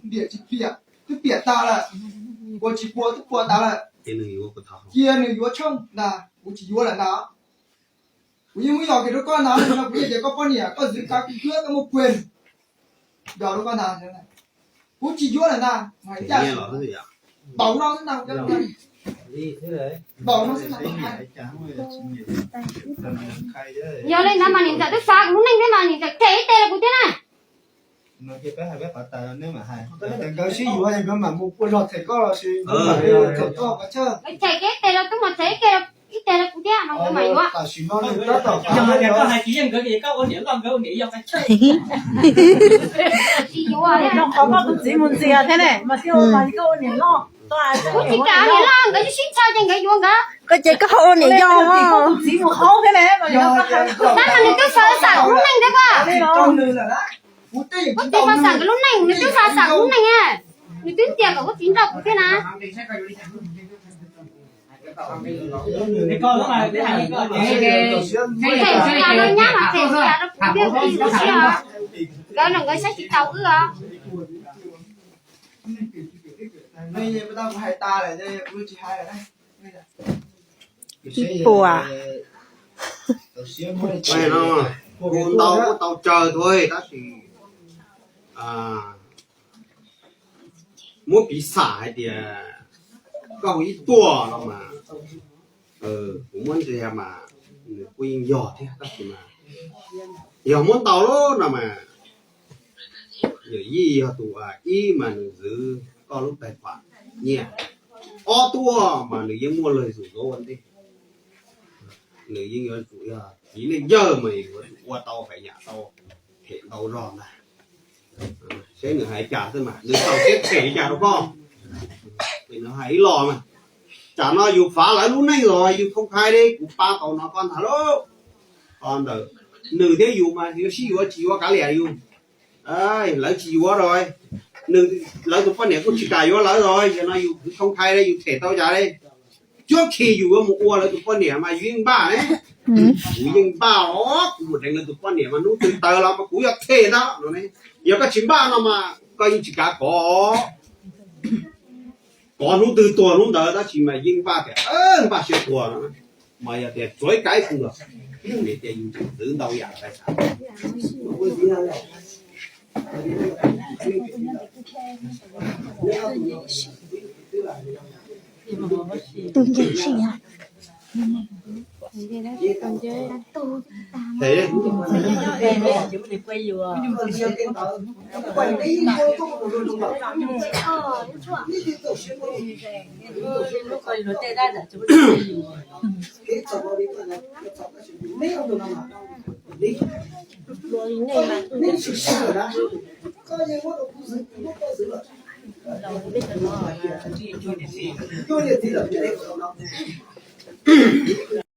Ntiam tsis piam, twb piam tas lawm, puas tsis puas twb puas tas lawm. Cia nws yuav tshooj ntag, kuv tsis yuav lawm ntag. Kuv yeej muab yos kiag rau koj ntag, kuv yeej tias koj poj niam koj zwv kav kuv cuab koj muaj quyền yos rau koj ntag. Kuv tsis yuav lawm ntag, npaum no xwb ntag, npaum no xwb ntag. Yog li ntawd mas niam ntxawm twb xav kuv lub neej thiab mas niam ntxawm them ib tes rau kuv thiab na. Nkawd sib yuav nkawd mam mus ua zog them koj los sis them koj, them ib tes rau tub mas them ib tes rau kuv thiab no nkawd mam yuav. Tam sim no nws tab tom, yog hais tias koj hais tsis yeej nkawd ces koj ua niam loj nkawd ua niam yau. Tsis yuav, qhov koj tus txiv mus ntxias thiab ne mas thiaj ua mas koj ua niam loj. Kuv tsis kam niam loj, nkawd sib sib ntshaw ces nkawd yuav nkawd. Koj ces koj ho ua niam yau. Koj tus txiv mus haub thiab ne, tab mas nws twb xav xam kuv lub neej thiab koj. Kuv tsis xav xam nkawd lub neej, nws twb xav xam kuv lub neej, nws twb ntiag kom kuv txiv nrauj kuv thiab na. Them tsis yog rau nyab mas them tsis yog rau kuv thiab kuv txiv kuv siab os. Nkawd los nkawd saib tsis taus wb os. Ib puas. Hu ntau muab tau tsawg thuav tab sis muab piv xam hais tias koj hu ib tuaj no mas kuv muab ntsia mas nws kuj yeej yog thiab tab sis mas yog muab ntau lawm no mas yawm yij yog tus ib mas nws zwv koj lub tais pam nyiaj, ob tuaj mas nws yeej muaj lawg zus zov ua ntej. Nws yeej yuav tsum yog txiv neej yawg mas yuav tsum ua tau pem nyam tau them ntau zog ntag. Seb nws hais cas xwb mas nws tau siab them li cas rau koj. Nws hais ib los mas tsam no yus fav lawv lub neej los yus thoob khai li kuv pab tau no koj ntag lauj. Qhov ntawd nws thiab yus mas yuav sib yuav tsis yuav kav liam yus. Lawv tsis yuav rau, nws, lawv tus poj niam kuj tsis kam yuav lawv rau, yog no yus khwv thoob khai li yus them tau cas li. Tsuab khi yus yuav mus ua lawv tus poj niam mas yus yeej npaj ne. Kuv yeej npaj os, kuv mus deev lawv tus poj niam mas hnub twg tawv los mas kuv yuav them ntag no ne. Yog koj tsis npaj no mas koj yeej tsis kav kov, kov hnub twg tuag hnub ntawd tab sis mas yeej npaj tias npaj siab tuag no. Mas yog tias tsuav ib kab ib pug los vim tias yus tseem txwv ntau yam tais sam. Tus nce sij hawm.